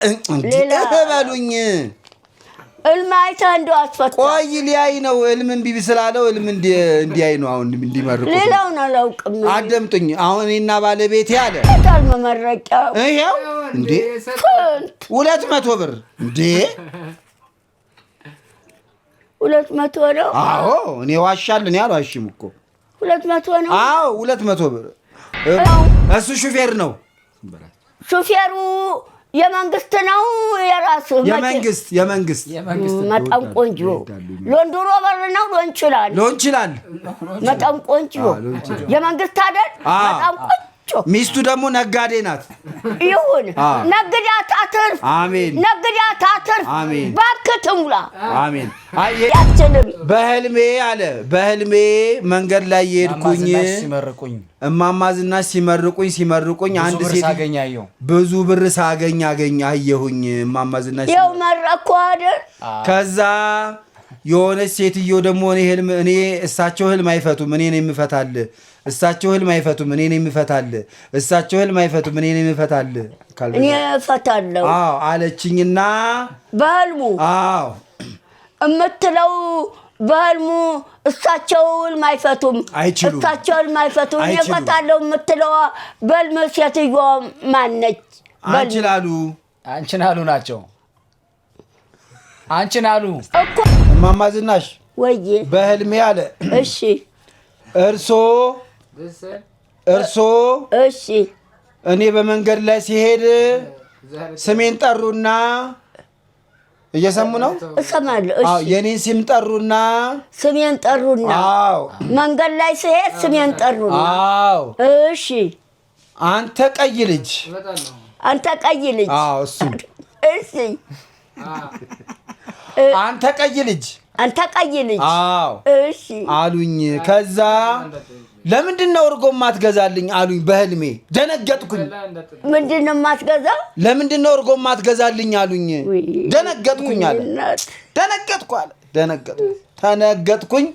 ሌላ በሉኝ። እልም አይተህ እንደው አስፈታ። ቆይ ሊያይ ነው። እልም እምቢ ስላለው እልም እንዲያይ ነው። አሁን እንዲመርቁት ነው። ሌላውን አላውቅም። አደምጡኝ። አሁን እኔና ባለቤቴ አለ የታል መመረቂያው? ይኸው እንዴ ስንት? 200 ብር እንዴ። 200 ነው። አዎ እኔ ዋሻለሁ። እኔ አልዋሽም እኮ። 200 ነው። አዎ 200 ብር። እሱ ሹፌር ነው። ሹፌሩ የመንግስት ነው የራስህ? የመንግስት የመንግስት። በጣም ቆንጆ ላንድ ሮቨር ነው ሎንችላል። ሎንችላል። በጣም ቆንጆ የመንግስት አይደል? በጣም ቆንጆ። ሚስቱ ደግሞ ነጋዴ ናት። ይሁን፣ ነግዳ ታትርፍ። አሜን። ነግዳ ታትርፍ። አሜን። ባንክ ትሙላ። አሜን። አይ ያችንም በህልሜ አለ፣ በህልሜ መንገድ ላይ የሄድኩኝ ዝናሽ ሲመርቁኝ እማማ ዝናሽ ሲመርቁኝ ሲመርቁኝ ብዙ አንድ ብር ሴት ሳገኝ አየሁ። ብዙ ብር ሳገኝ አየሁኝ። እማማ ዝናሽ ይኸው መረኩ አይደል? ከዛ የሆነች ሴትዮ ደግሞ እኔ ህልም እኔ እሳቸው ህልም አይፈቱም፣ እኔ ነኝ የምፈታል። እሳቸው ህልም አይፈቱም፣ እኔ ነኝ የምፈታል። እሳቸው ህልም አይፈቱም፣ እኔ ነኝ የምፈታል። እኔ እፈታለሁ። አዎ አለችኝና በህልሙ አዎ የምትለው በህልሙ እሳቸው ህልም አይፈቱም፣ አይችሉም። እሳቸው ህልም አይፈቱም፣ እኔ አይችሉም። እፈታለሁ የምትለዋ በህልም ሴትዮዋ ማነች? አንቺን አሉ። አንቺን አሉ ናቸው። አንቺን አሉ። እኮ እማማ ዝናሽ ወዬ። በህልሜ አለ እሺ። እርሶ እርሶ እሺ። እኔ በመንገድ ላይ ሲሄድ ስሜን ጠሩና፣ እየሰሙ ነው? እሰማለሁ። አዎ እሺ። የኔን ስም ጠሩና ስሜን ጠሩና አዎ መንገድ ላይ ስሄድ ስሜን ጠሩና አዎ እሺ። አንተ ቀይ ልጅ። አንተ ቀይ ልጅ። አዎ እሱ። እሺ። አንተ ቀይ ልጅ። አንተ ቀይ ልጅ። አዎ እሺ። አሉኝ። ከዛ ለምንድን ነው እርጎ ማትገዛልኝ አሉኝ። በህልሜ ደነገጥኩኝ። ምንድን ነው የማትገዛው? ለምንድን ነው እርጎ ማትገዛልኝ አሉኝ። ውይ፣ ደነገጥኩኝ አለ። እናት። ደነገጥኩ አለ። ደነገጥኩ ተነገጥኩኝ።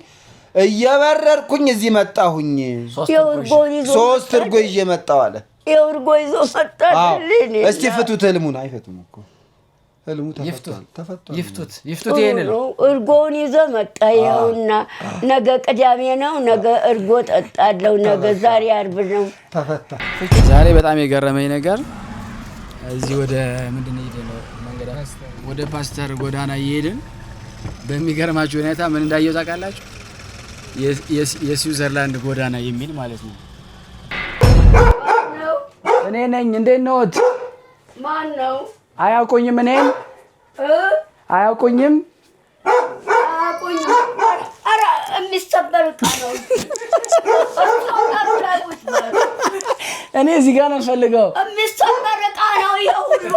እየበረርኩኝ እዚህ መጣሁኝ። ይኸው እርጎውን ይዞ ሶስት እርጎ ይዤ መጣሁ አለ። ይኸው እርጎ ይዞ መጣ። አዎ። እስቲ ፍቱት ህልሙን። አይፈቱም እኮ፣ ህልሙ ተፈቷል። ተፈቷል። ይፍቱት ይፍቱት ይሄንን። እርጎውን ይዞ መጣ። ይኸውና ነገ ቅዳሜ ነው። ነገ እርጎ ጠጣለሁ። ነገ ዛሬ አርብ ነው። ተፈታ። ዛሬ በጣም የገረመኝ ነገር እዚህ ወደ ምንድን ነው የሄድን ነው መንገድ ወደ ፓስተር ጎዳና እየሄድን በሚገርማችሁ ሁኔታ ምን እንዳየው ታውቃላችሁ? የስዊዘርላንድ ጎዳና የሚል ማለት ነው። እኔ ነኝ። እንዴት ነዎት? ማን ነው? አያውቁኝም? እኔን አያውቁኝም? አያውቁኝም። ኧረ የሚሰበር ዕቃ ነው። እኔ እዚህ ጋር ነው የምፈልገው። የሚሰበር ዕቃ ነው። ይሄ ሁሉ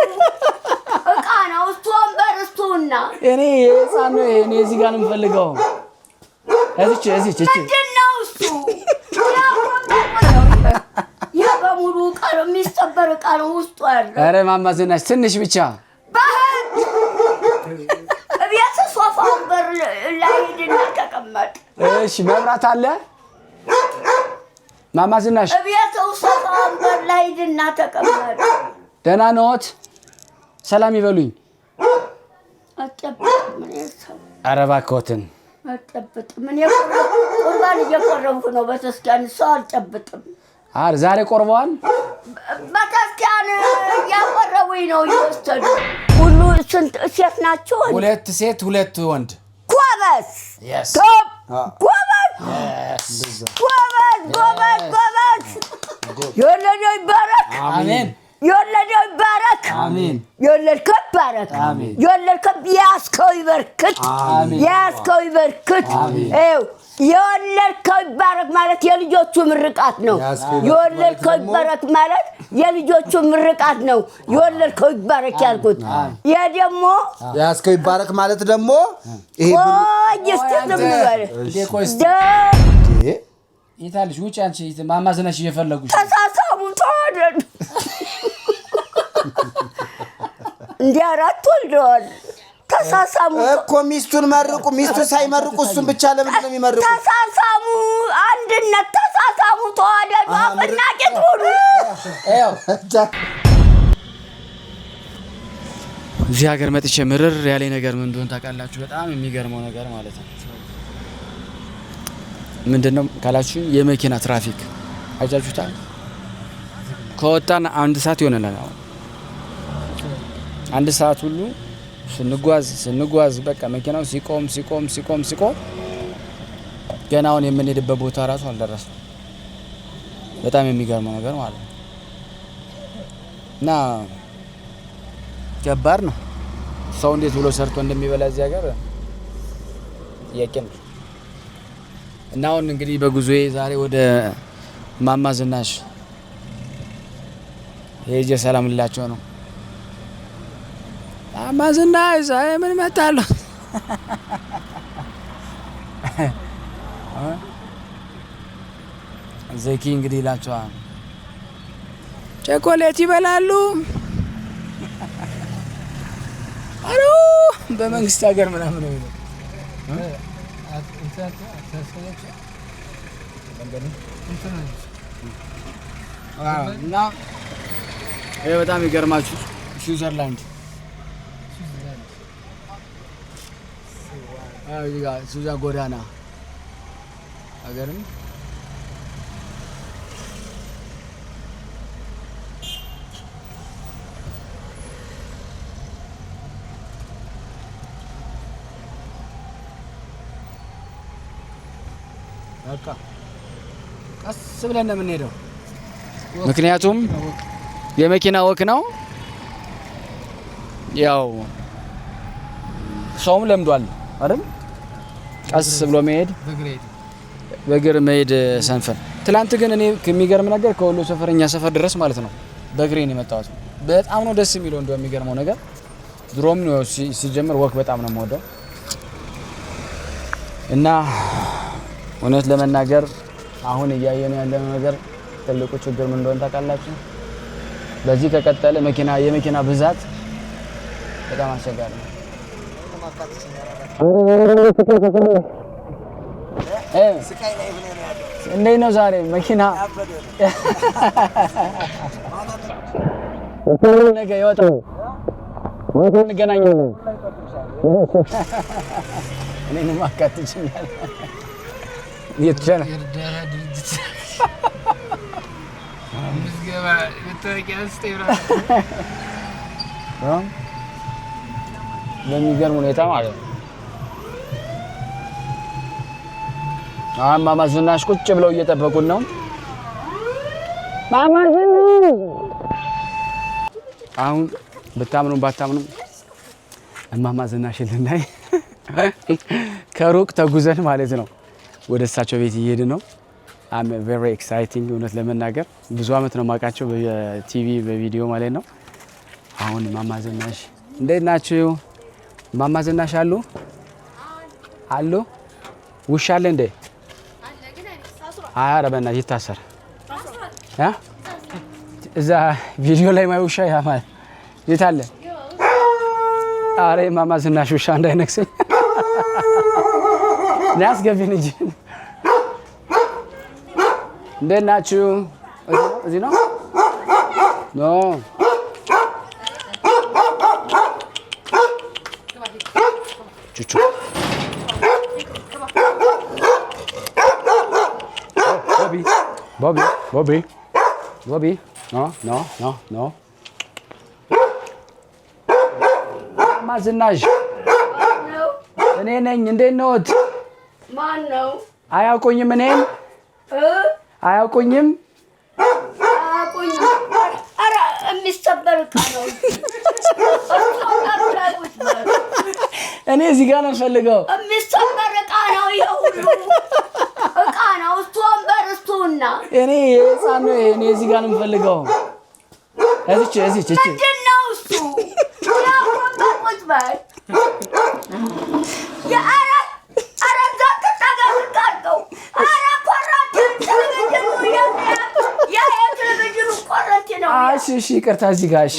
ዕቃ ነው። እሱ ወንበር እሱና እኔ የህፃን ነው። እኔ እዚህ ጋር ነው የምፈልገው። እዚች እዚች እቺ ምንድን ነው እሱ? ይህ በሙሉ ዕቃ ነው። የሚሰበር ዕቃ ነው ውስጡ ያለው። ኧረ ማማ ዝናሽ ትንሽ ብቻ። ባህል እቤት ሶፋ ወንበር ላይ ሂድና ተቀመጥ። እሺ መብራት አለ ማማ ዝናሽ? እቤት ሶፋ ወንበር ላይ ሂድና ተቀመጥ። ደህና ነዎት? ሰላም ይበሉኝ። አልጨብጥም እኔ ሰው። ኧረ እባክዎትን። አልጨብጥም። እኔ ቁርባን እየቆረብኩ ነው። ቤተክርስቲያን ሰው አልጨብጥም። አረ ዛሬ ቆርበዋል? ቤተክርስቲያን እያቆረቡኝ ነው እየወሰዱ ሁሉ። ስንት ሴት ናቸው? ሁለት ሴት ሁለት ወንድ። ጎበዝ። Yes. ጎበዝ ጎበዝ ጎበዝ ጎበዝ። የወለደው ይባረክ። አሜን። የወለደው ይባረክ። አሜን። የወለድከው ይባረክ። አሜን። የወለድከው የያዝከው ይበርክት። አሜን። የያዝከው ይበርክት። ይኸው የወለድከው ይባረክ ማለት የልጆቹ ምርቃት ነው። የያዝከው ይበርክት የወለድከው ይባረክ ማለት የልጆቹ ምርቃት ነው። የወለድከው ይባረክ ያልኩት ይሄ ደግሞ የያዝከው ይባረክ ማለት ደግሞ ይሄ ብር ቆይ እስኪ ዝም በል። እንዴ ቆይ እስኪ። የታለሽ? ውጭ አንቺ ማማ ዝናሽ እየፈለጉሽ። ተሳሳሙ፣ ተዋደዱ። እንዲህ አራት ወልደዋል። ተሳሳሙ። እኮ ሚስቱን መርቁ። ሚስቱን ሳይመርቁ እሱን ብቻ ለምንድን ነው የሚመርቁ? ተሳሳሙ፣ አንድነት፣ ተሳሳሙ፣ ተዋደዱ፣ አፍና ቂጥ ሁኑ። ይኸው እዚህ ሀገር መጥቼ ምርር ያለኝ ነገር ምን እንደሆነ ታውቃላችሁ? በጣም የሚገርመው ነገር ማለት ነው ምንድን ነው ካላችሁ፣ የመኪና ትራፊክ አይታችሁታል። ከወጣን አንድ ሰዓት ይሆነናል። አሁን አንድ ሰዓት ሁሉ ስንጓዝ ስንጓዝ በቃ መኪናው ሲቆም ሲቆም ሲቆም ሲቆም ገና አሁን የምንሄድበት ቦታ ራሱ አልደረስም። በጣም የሚገርመው ነገር ማለት ነው እና ከባድ ነው። ሰው እንዴት ብሎ ሰርቶ እንደሚበላ እዚህ ሀገር ጥያቄ ነው። እና አሁን እንግዲህ በጉዞዬ ዛሬ ወደ ማማ ዝናሽ ሄጄ ሰላም ልላቸው ነው። ማማ ዝናሽ ዛሬ ምን እመጣለሁ? ዘኪ እንግዲህ ይላቸዋል፣ ቸኮሌት ይበላሉ። አሮ በመንግስት ሀገር ምናምን ነው የሚለው። እና ይሄ በጣም ይገርማችሁ ስዊዘርላንድ እዚህ ጋር ስዊዘር ጎዳና ሀገርም በቃ ቀስ ብለን ነው የምንሄደው። ምክንያቱም የመኪና walk ነው። ያው ሰውም ለምዷል አይደል? ቀስ ብሎ መሄድ በእግር መሄድ ሰንፈን። ትላንት ግን እኔ የሚገርም ነገር ከወሎ ሰፈር እኛ ሰፈር ድረስ ማለት ነው በእግሬ ነው የመጣሁት። በጣም ነው ደስ የሚለው። እንደው የሚገርመው ነገር ድሮም ነው ሲጀምር walk በጣም ነው የምወደው እና እውነት ለመናገር አሁን እያየን ያለነው ነገር ትልቁ ችግር ምን እንደሆነ ታውቃላችሁ? በዚህ ከቀጠለ መኪና የመኪና ብዛት በጣም አስቸጋሪ ነው። እንዴት ነው ዛሬ መኪና ነገ ይወጣል፣ እንገናኛለን። እኔንም አካትችኛል። የእርዳታ ድርጅት ምዝገባ መታወቂያ ስጠኝ በሚገርም ሁኔታ ማለት ነው። አሁን ማማ ዝናሽ ቁጭ ብለው እየጠበቁን ነው። ማማ ዝናሽ አሁን ብታምኑም ባታምኑም እማማ ዝናሽን ልናይ ከሩቅ ተጉዘን ማለት ነው ወደ እሳቸው ቤት እየሄድን ነው። I'm very exciting እውነት ለመናገር ብዙ አመት ነው የማውቃቸው በቲቪ በቪዲዮ ማለት ነው። አሁን ማማ ዝናሽ እንዴት ናችሁ? ማማ ዝናሽ አሉ አሉ። ውሻ አለ እንዴ? ኧረ በእናትህ ይታሰር እ እዛ ቪዲዮ ላይ ማይ ውሻ ያ ማለት የት አለ? አረ ማማ ዝናሽ ውሻ እንዳይነክሰኝ አስገቢን እንጂ። እንዴት ናችሁ? እዚህ ነው no ቹቹ ቦቢ ቦቢ ቦቢ ቦቢ no no no no ማማ ዝናሽ እኔ ነኝ። እንዴት ነዎት? ማን ነው? አያውቁኝም? እኔን አያውቁኝም? አያውቁኝም። ኧረ የሚሰበር ዕቃ ነው። እኔ እዚህ ጋር ነው የምፈልገው። የሚሰበር ዕቃ ነው። ይሄ ሁሉ ዕቃ ነው። እሱ ወንበር እሱና እኔ የህፃን ነው። እኔ እዚህ ጋር ነው የምፈልገው። እዚች እዚች እቺ ምንድን ነው እሱ? ያ ወንበር ቁጭ በል። የኧረ ኧረ እዛ ትጠጋ አድርገው። ኧረ ኮረንቲ ቴሌቪዥኑ ያ የቴሌቪዥኑ ኮረንቲ ነው። እሺ እሺ፣ ይቅርታ። እዚህ ጋር እሺ።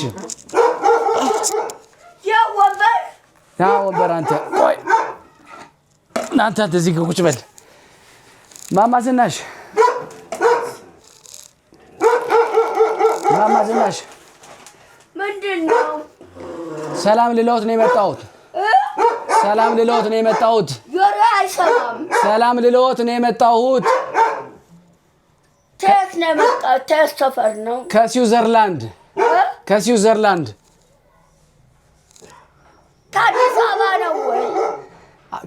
ያ ወንበር ያ ወንበር አንተ ቆይ፣ አንተ አንተ እዚህ ጋር ቁጭ በል። ማማ ዝናሽ ማማ ዝናሽ ምንድን ነው? ሰላም ልለዎት ነው የመጣሁት። ሰላም ልለዎት ነው የመጣሁት። ጆሮ አይሰማም። ሰላም ልለዎት ነው የመጣሁት። ከየት ነው የመጣው? ከየት ሰፈር ነው? ከስዊዘርላንድ። ከስዊዘርላንድ። ከአዲስ አበባ ነው ወይ?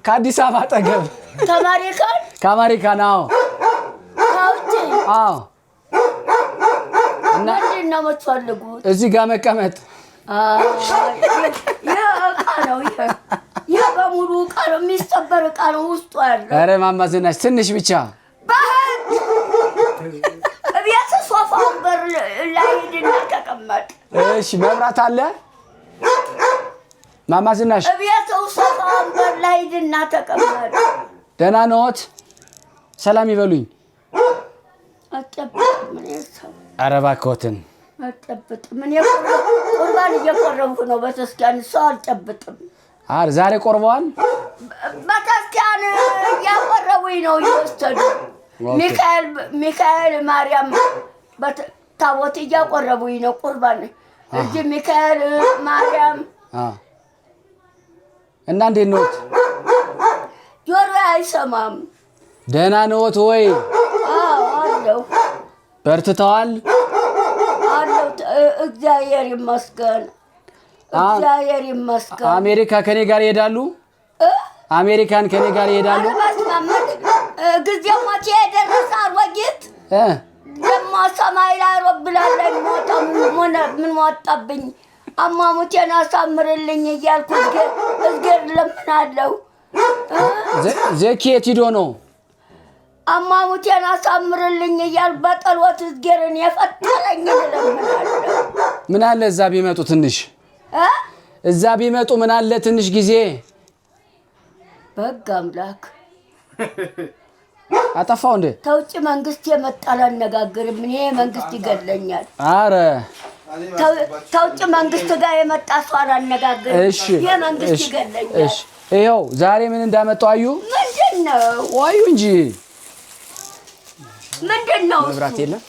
ከአዲስ አበባ አጠገብ። ከአሜሪካን? ከአሜሪካን። አዎ። ከውጭ? አዎ። እና ምንድን ነው የምትፈልጉት? እዚህ ጋር መቀመጥ። ይህ እቃ ነው። ይህ በሙሉ እቃ ነው፣ የሚሰበር እቃ ነው ውስጡ ያለው። ኧረ ማማ ዝናሽ ትንሽ ብቻ። በህግ እቤት ሶፋ ወንበር ላይ ሂድና ተቀመጥ። እሺ፣ መብራት አለ ማማ ዝናሽ? እቤት ሶፋ ወንበር ላይ ሂድና ተቀመጥ። ደህና ነዎት? ሰላም ይበሉኝ። አልጨብጥም እኔ ሰው። ኧረ እባክዎትን። አልጨብጥም። እኔ ቁርባን እየቆረብኩ ነው። ቤተክርስቲያን ሰው አልጨብጥም። ኧረ ዛሬ ቆርበዋል? ቤተክርስቲያን እያቆረቡኝ ነው እየወሰዱ። ሚካኤል ሚካኤል ማርያም ታቦት እያቆረቡኝ ነው። ቁርባን እዚህ ሚካኤል ማርያም። እና እንዴት ነዎት? ጆሮ አይሰማም። ደህና ነዎት ወይ? አዎ አለሁ። በርትተዋል? አለሁ፣ እግዚአብሔር ይመስገን። እግዚአብሔር ይመስገን። አሜሪካ ከኔ ጋር ይሄዳሉ? አሜሪካን ከኔ ጋር ይሄዳሉ? ኧረ በስመ አብ፣ ጊዜ ሞቴ የደረሰ አሮጊት ደግሞ ሰማይ ላይ አውሮፕላን ላይ ሞታ ምን ወጣብኝ? አሟሙቴን አሳምርልኝ እያልኩ እዝጌር እለምናለሁ። ዘኪ የት ሂዶ ነው? አሟሙቴን አሳምርልኝ እያልኩ በጸሎት እዝጌርን የፈጠረኝን እለምናለሁ። ምን አለ እዛ ቢመጡ ትንሽ? እዛ ቢመጡ ምን አለ ትንሽ ጊዜ? በሕግ አምላክ። አጠፋው እንዴ? ከውጭ መንግስት የመጣ አላነጋግርም። እኔ መንግስት ይገለኛል። አረ ከውጭ መንግስት ጋር የመጣ ሰው አላነጋግርም። እሺ። ይሄ መንግስት ይገለኛል። እሺ፣ ይኸው ዛሬ ምን እንዳመጣው አዩ? ምንድን ነው? አዩ እንጂ። ምንድን ነው? መብራት የለም።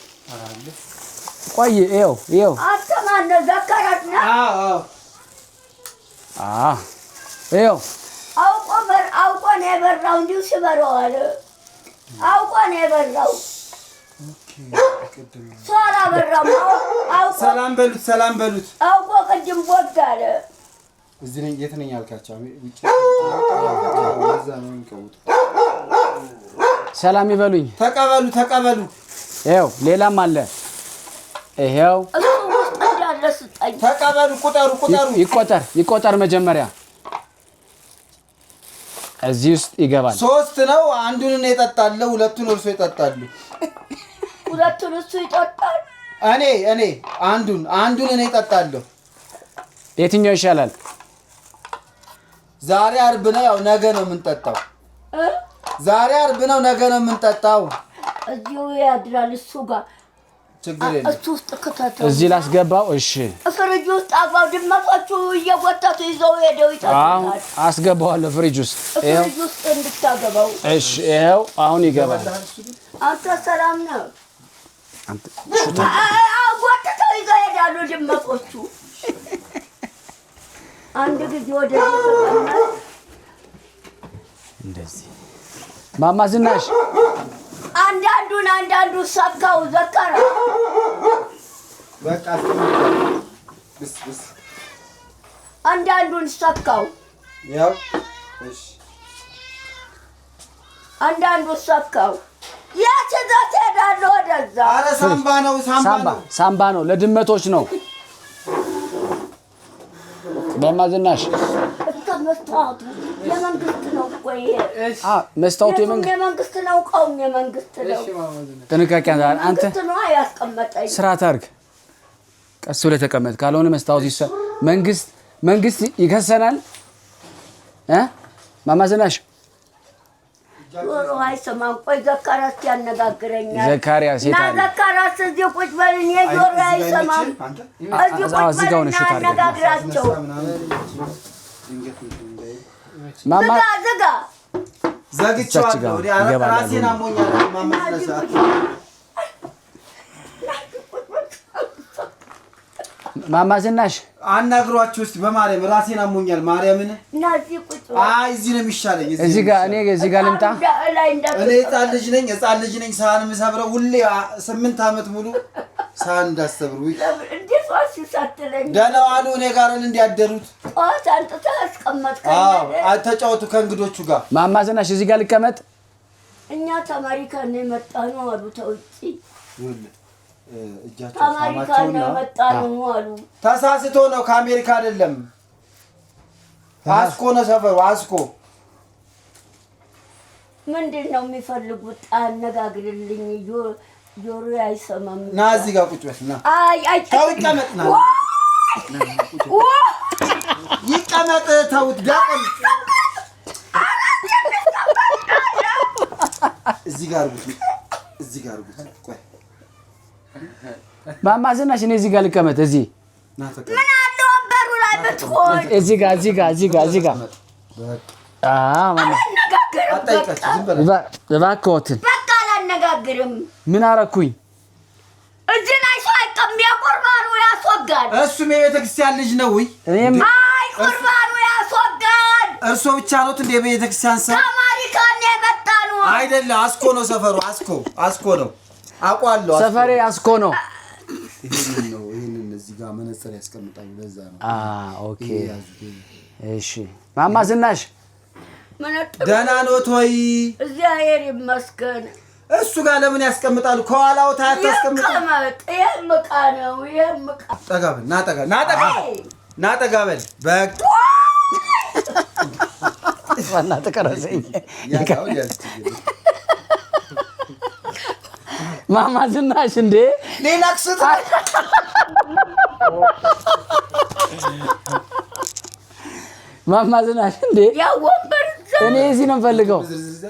ቆይ ይኸው ይኸው። አንተ ማነው? ዘካርያስ ነህ? አዎ። አዎ ይኸው። አውቆ አውቆ ነው የበራው። እንዲሁ ስበረው አለ። አውቆ ነው የበራው። ሰው አላበራም። አውቆ ሰላም በሉት፣ ሰላም በሉት። አውቆ ቅድም ቦግ አለ። እዚህ ነኝ፣ የት ነኝ አልካቸው? ውጭ እዛ ነው የሚቀውጡ። ሰላም ይበሉኝ። ተቀበሉ፣ ተቀበሉ። ይኸው ሌላም አለ። ይኸው እሱ ውስጥ እንዳለ ስጠኝ። ተቀበሉ፣ ቁጠሩ፣ ቁጠሩ። ይቆጠር፣ ይቆጠር። መጀመሪያ እዚህ ውስጥ ይገባል። 3 ነው። አንዱን እኔ እጠጣለሁ፣ ሁለቱን እርሶ ይጠጣሉ። ሁለቱን እሱ ይጠጣል። እኔ አንዱን እኔ እጠጣለሁ። የትኛው ይሻላል? ዛሬ አርብ ነው፣ ያው ነገ ነው የምንጠጣው። ዛሬ አርብ ነው፣ ነገ ነው የምንጠጣው። እዚሁ ያድራል እሱ ጋር። ችግር የለም። እሱ ውስጥ ክተተው። እዚህ ላስገባው። እሺ፣ ፍሪጅ ውስጥ አግባው። ድመቶቹ እየጎተቱ ይዘው ሄደው አሁን ይጠጡታል። አስገባዋለሁ ፍሪጅ ውስጥ። ፍሪጅ ውስጥ እንድታገባው። እሺ፣ ይኸው አሁን ይገባል። አንተ ሰላም ነው? ጎትተው ይዘው ይሄዳሉ ድመቶቹ። አንድ ጊዜ ወደዚህ እንደዚህ ማማ ዝናሽ አንዳንዱን አንዳንዱ ሰካው ዘከረ። በቃ ብስ ብስ አንዳንዱን ሰካው። ያው እሺ፣ አንዳንዱ ሰካው። የት ይዘህ ትሄዳለህ ወደዛ? ኧረ ሳምባ ነው፣ ሳምባ ነው፣ ሳምባ ነው፣ ለድመቶች ነው። ማማ ዝናሽ እስከ መስታወቱ የመንግስት ነው እኮ ይሄ። መስታወቱ የመንግስት የመንግስት ነው፣ እቃውም የመንግስት ነው። ጥንቃቄ አንተ መንግስት ነው ያስቀመጠኝ። ስርዓት አድርግ፣ ቀስ ብለህ ተቀመጥ። ካልሆነ መስታወቱ መንግስት መንግስት ይከሰናል። ማማ ዝናሽ ጆሮ አይሰማም። ቆይ ዘካርያስ ያነጋግረኛል። ዘካርያስ የት አለ? እና ዘካርያስ እዚህ ቁጭ በል፣ እኔ ጆሮ አይሰማም። እዚህ ቁጭ በል እና አነጋግራቸው። ማማ ዝጋ ዝጋ። ዘግቼዋለሁ። ራሴን አሞኛል። ማማ ማማ ዝናሽ አናግሯችሁ እስኪ በማርያም ራሴን አሞኛል። ማርያምን እና እዚህ ቁጭ አይ እዚህ ነው የሚሻለኝ። እዚህ ጋር እኔ እዚህ ጋር ልምጣ። እኔ ህፃን ልጅ ነኝ፣ ህፃን ልጅ ነኝ። ሳህን የምሰብረው ሁሌ 8 ዓመት ሙሉ ሳህን እንዳሰብሩ። እንዴት ዋሽ ሳትለኝ ደህና ዋሉ። እኔ ጋር እንዲያደሩት ጠዋት አንጥተህ አስቀመጥከኝ። አዎ ተጫወቱ ከእንግዶቹ ጋር። ማማ ዝናሽ እዚህ ጋር ልቀመጥ። እኛ ተማሪካ ነው የመጣ ነው አሉ። ተውጪ እጃቸው ተማሪካ ነው የመጣ ነው አሉ። ተሳስቶ ነው፣ ከአሜሪካ አይደለም። አስኮ ነው ሰፈሩ፣ አስኮ። ምንድን ነው የሚፈልጉት? አነጋግርልኝ፣ ጆሮ አይሰማም። ና እዚህ ጋር ቁጭ በል ና። አይ አይ፣ ተው ይቀመጥ፣ ና ይቀመጥ። ተውት ዲያቆን፣ እዚህ ጋር አድርጉት፣ እዚህ ጋር አድርጉት። ቆይ ማማ ዝናሽ እኔ እዚህ ጋር ልቀመጥ። እዚህ ና ተቀመጥ። ምን አለ ወንበሩ ላይ ብትሆን። እዚህ ጋር፣ እዚህ ጋር፣ እዚህ ጋር፣ እዚህ ጋር። አዎ ማማ። አላነጋግርም። አትጠይቃቸው፣ ዝም በል። እባክዎትን። በቃ አላነጋግርም። ምን አረኩኝ? እዚህ ላይ ሰው አይቀም። የቁርባኑ ያስወጋል። እሱም የቤተ ክርስቲያን ልጅ ነው። ውይ እኔም አይ ቁርባኑ ያስወጋል። እርሶ ብቻ ኖት እንደ የቤተ ክርስቲያን ሰው? ተማሪካ ነው የመጣ ነው። አይደለም፣ አስኮ ነው ሰፈሩ። አስኮ፣ አስኮ ነው አውቀዋለሁ። አስኮ። ሰፈሬ አስኮ ነው። ይሄንን ነው፣ ይሄንን እዚህ ጋር መነጽር ያስቀምጣሉ። ለዛ ነው። Okay። ይሄ ያዙት፣ ይሄ። እሺ ማማ ዝናሽ። መነጥሩ ደህና ኖት ወይ? እግዚአብሔር ይመስገን። እሱ ጋር ለምን ያስቀምጣሉ? ከኋላው ታያታስቀምጡ። ይቀመጥ። ይህም ዕቃ ነው። ይህም ዕቃ። ጠጋ በል፣ ና ጠጋ፣ ና ጠጋ፣ ና ጠጋ በል። በቃ። በእናትህ ቀረጸኝ። ያዝ፣ አሁን ያዝ። ማማ ዝናሽ እንዴ! ሌላ ክስት። ማማ ዝናሽ እንዴ! ያ ወንበር እዛ፣ እኔ እዚህ ነው የምፈልገው።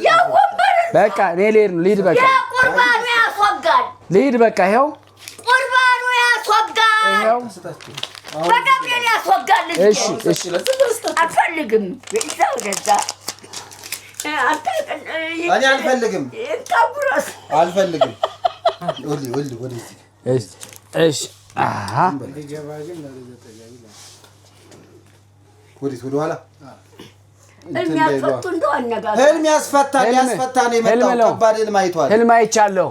ያ ወንበር እዛ። በቃ እኔ ልሄድ ነው። ልሂድ በቃ። ያ ቁርባኑ ያስወጋል። ልሂድ በቃ። ይኸው። ቁርባኑ ያስወጋል። ይኸው። በገብርኤል ያስወጋል። እሺ እሺ። አልፈልግም። እዛ ወደዛ አንተ። እኔ አልፈልግም። እንካ ጉረስ። አልፈልግም። ወዲህ ወዲህ ወደዚህ። እሺ እሺ። አሃ። ወዴት? ወደ ኋላ። ህልም ያስፈቱ እንደው አነጋገር ህልም ያስፈታል። ያስፈታ ነው የመጣው። ህልም ነው። ከባድ ህልም አይቷል። ህልም አይቻለሁ።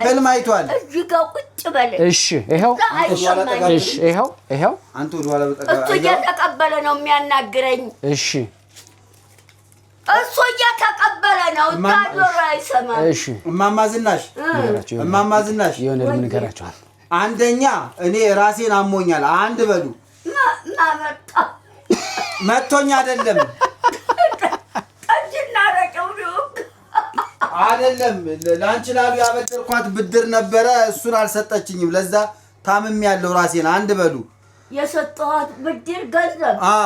ህልም አይቷል። እዚህ ጋር ቁጭ በል። እሺ ይኸው። እዛ አይሰማኝም። እሺ ይኸው፣ ይኸው። አንተ ወደ ኋላ በጠጋ። እሱ እየተቀበለ ነው የሚያናግረኝ። እሺ። እሱ እየተቀበለ ነው። እዛ ጆሮ አይሰማም። እሺ። እማማ ዝናሽ፣ ንገራቸው። እማማ ዝናሽ። የሆነ ህልም ንገራቸዋል። አንደኛ እኔ ራሴን አሞኛል። አንድ በሉ። ማመጣ መቶኝ አይደለም። ጠጅና አረቄው ነው። አይደለም፣ ለአንቺ ላሉ ያበደርኳት ብድር ነበረ። እሱን አልሰጠችኝም። ለዛ ታምም ያለው ራሴን። አንድ በሉ። የሰጠኋት ብድር ገንዘብ አ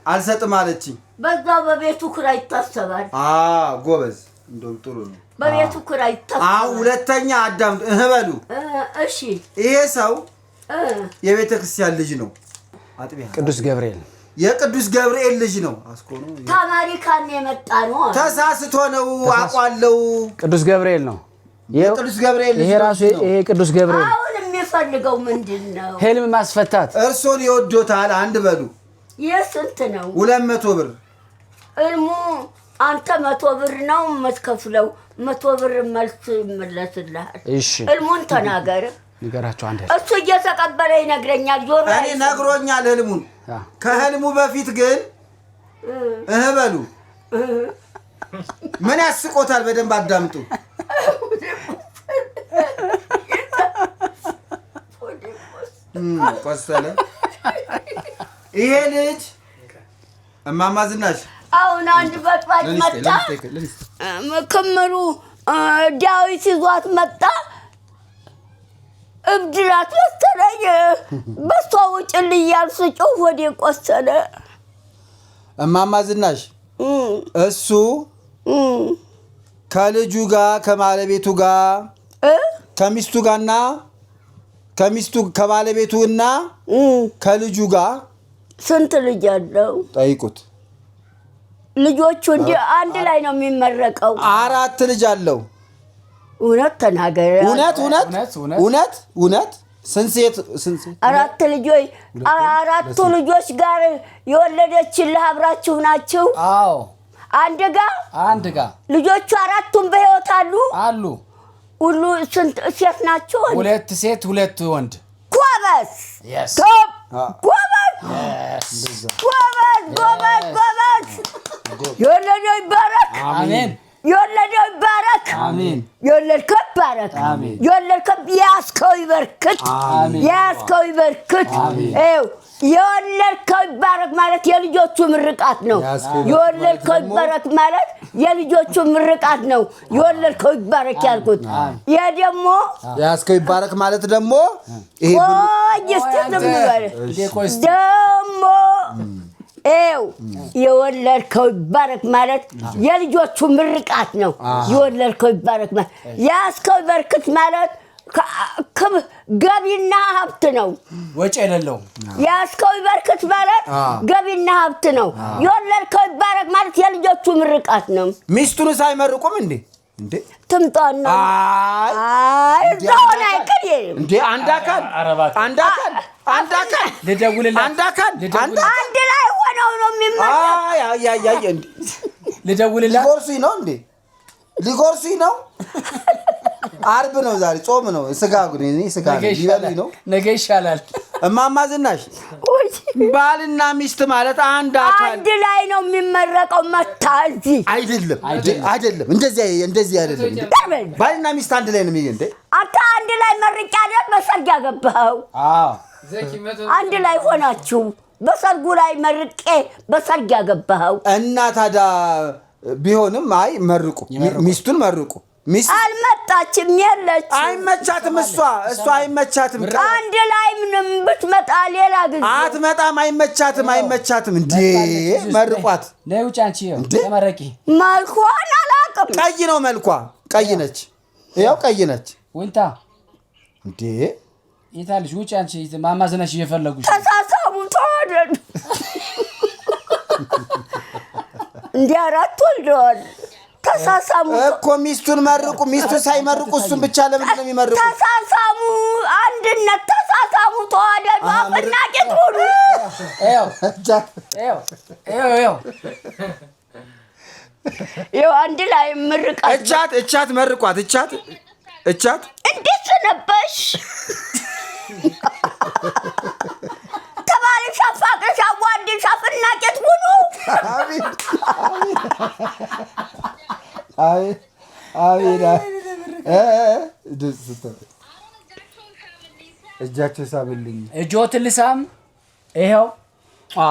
አልሰጥም አለችኝ። በዛ በቤቱ ክራይ ይታሰባል። አ ጎበዝ፣ እንደውም ጥሩ ነው። በቤቱ ክራይ ይታሰባል። አሁን ሁለተኛ አዳምጡ እህ በሉ። እሺ። ይሄ ሰው የቤተ ክርስቲያን ልጅ ነው። አጥቢያ ቅዱስ ገብርኤል። የቅዱስ ገብርኤል ልጅ ነው። አስኮ ነው። ተአሜሪካን የመጣ ነው። ተሳስቶ ነው አውቋለሁ። ቅዱስ ገብርኤል ነው። የቅዱስ ገብርኤል ልጅ ይሄ ራሱ ነው። ይሄ ቅዱስ ገብርኤል። አሁን የሚፈልገው ምንድን ነው? ህልም ማስፈታት። እርሶን ይወዶታል። አንድ በሉ። ይህ ስንት ነው? 200 ብር። ህልሙ አንተ 100 ብር ነው የምትከፍለው። 100 ብር መልስ ይመለስልሃል። እሺ። ህልሙን ተናገር። ንገራቸው አንድ። እሱ እየተቀበለ ይነግረኛል። ጆሮ እኔ አይሰማም። ነግሮኛል ህልሙን። ከህልሙ በፊት ግን እህ በሉ። ምን ያስቆታል? በደንብ አዳምጡ። ቆሰለ ይሄ ልጅ። እማማ ዝናሽ። አሁን አንድ በጥባጭ መጣ። ክምሩ ዳዊት ይዟት መጣ። እብድ ናት መሰለኝ። በሷ ውጭልኝ እያልኩ ስጮህ ሆዴ ቆሰለ። እማማ ዝናሽ፣ እሱ ከልጁ ጋር ከባለቤቱ ጋር ከሚስቱ ጋርና ከሚስቱ ከባለቤቱ እና ከልጁ ጋር። ስንት ልጅ አለው? ጠይቁት። ልጆቹ እንዲህ አንድ ላይ ነው የሚመረቀው። አራት ልጅ አለው። እውነት ተናገር። እውነት እውነት። እውነት፣ እውነት። እውነት እውነት። ስንት ሴት ስንት ሴት? አራት ልጆች፣ አራቱ ልጆች ጋር የወለደችልህ አብራችሁ ናችሁ? አዎ። አንድ ጋር? አንድ ጋር። ልጆቹ አራቱም በሕይወት አሉ? አሉ። ሁሉ ስንት ሴት ናቸው? ወንድ? ሁለት ሴት፣ ሁለት ወንድ። ጎበዝ! Yes. ጎብ ጎበዝ ጎበዝ ጎበዝ ጎበዝ! የወለደው ይባረክ። አሜን። የወለደው ይባረክ። አሜን። የወለድከው ይባረክ። አሜን። የወለድከው፣ የያዝከው ይበርክት። አሜን። የያዝከው ይበርክት። ይኸው የወለድከው ይባረክ ማለት የልጆቹ ምርቃት ነው። የያዝከው ይባረክ። የወለድከው ይባረክ ማለት የልጆቹ ምርቃት ነው። የወለድከው ይባረክ ያልኩት ይሄ ደግሞ የያዝከው ይባረክ ማለት ደግሞ ይሄ ብር ቆይ እስኪ ዝም በል። እንዴ ቆይ እስኪ። ደግሞ ይኸው የወለድከው ይባረክ ማለት የልጆቹ ምርቃት ነው። የወለድከው ይባረክ ማለት፣ የያዝከው ይበርክት ማለት ገቢና ሀብት ነው። ወጪ የሌለው። የያዝከው ይበርክት ማለት ገቢና ሀብት ነው። የወለድከው ይባረክ ማለት የልጆቹ ምርቃት ነው። ሚስቱን ሳይመርቁም እንዴ እንዴ? ትምጣና አይ። አይ፣ እዛውን አይቀር። እንዴ፣ አንድ አካል፣ አንድ አካል፣ አንድ አካል። ልደውልላት። አንድ አካል፣ አንድ አንድ ላይ ሆነው ነው የሚመረቅ። አይ አይ አይ አይ፣ እንዴ! ልደውልላት። ሊጎርሱኝ ነው እንዴ? ሊጎርሱኝ ነው? አርብ ነው ዛሬ፣ ጾም ነው። ስጋ እኔ ስጋ ነገ ነው ሊበሉኝ ነው። ይሻላል። ነገ ይሻላል። እማማ ዝናሽ፣ ውይ፣ ባልና ሚስት ማለት አንድ አካል። አንድ ላይ ነው የሚመረቀው። መታ እዚህ። አይደለም አይደለም፣ እንደዚህ እንደዚህ አይደለም እንዴ። ለምን? ባልና ሚስት አንድ ላይ ነው የሚሄድ እንዴ? አንተ አንድ ላይ መርቄ አይደል በሰርግ ያገባኸው? አዎ። ዘኪ 100 አንድ ላይ ሆናችሁ በሰርጉ ላይ መርቄ በሰርግ ያገባኸው። እና ታዲያ ቢሆንም አይ መርቁ፣ ሚስቱን መርቁ። ሚስት አልመጣችም፣ የለችም። አይመቻትም፣ እሷ አይመቻትም። አንድ ላይ ምንም ብትመጣ ሌላ ጊዜ። አትመጣም፣ አይመቻትም፣ አይመቻትም። እንዴ መርቋት። ነይ ውጭ አንቺ፣ ይኸው ተመረቂ። መልኳን አላውቅም። ቀይ ነው መልኳ፣ ቀይ ነች። ያው ቀይ ነች። ወንታ። እንዴ! የታለሽ? ውጭ አንቺ፣ ማማ ዝናሽ እየፈለጉሽ። ተሳሳሙ፣ ተዋደዱ። እንዲህ አራት ወልደዋል። ተሳሳሙ። እኮ ሚስቱን መርቁ። ሚስቱን ሳይመርቁ እሱን ብቻ ለምንድን ነው የሚመርቁ? ተሳሳሙ፣ አንድነት፣ ተሳሳሙ፣ ተዋደዱ፣ አፍና ቂጥ ሁኑ። ይኸው ይኸው ይኸው ይኸው። ይኸው አንድ ላይ ምርቃት። እቻት እቻት መርቋት፣ እቻት እቻት። እንዴት ሰነበሽ? ተባልሽ፣ አፋቅርሽ፣ አዋድሽ፣ አፍና ቂጥ ሁኑ። አቤት አቤት አቤት! ድምፅ ስትል እጃቸው ሳብልኝ። እጆትን ልሳም፣ ይኸው አ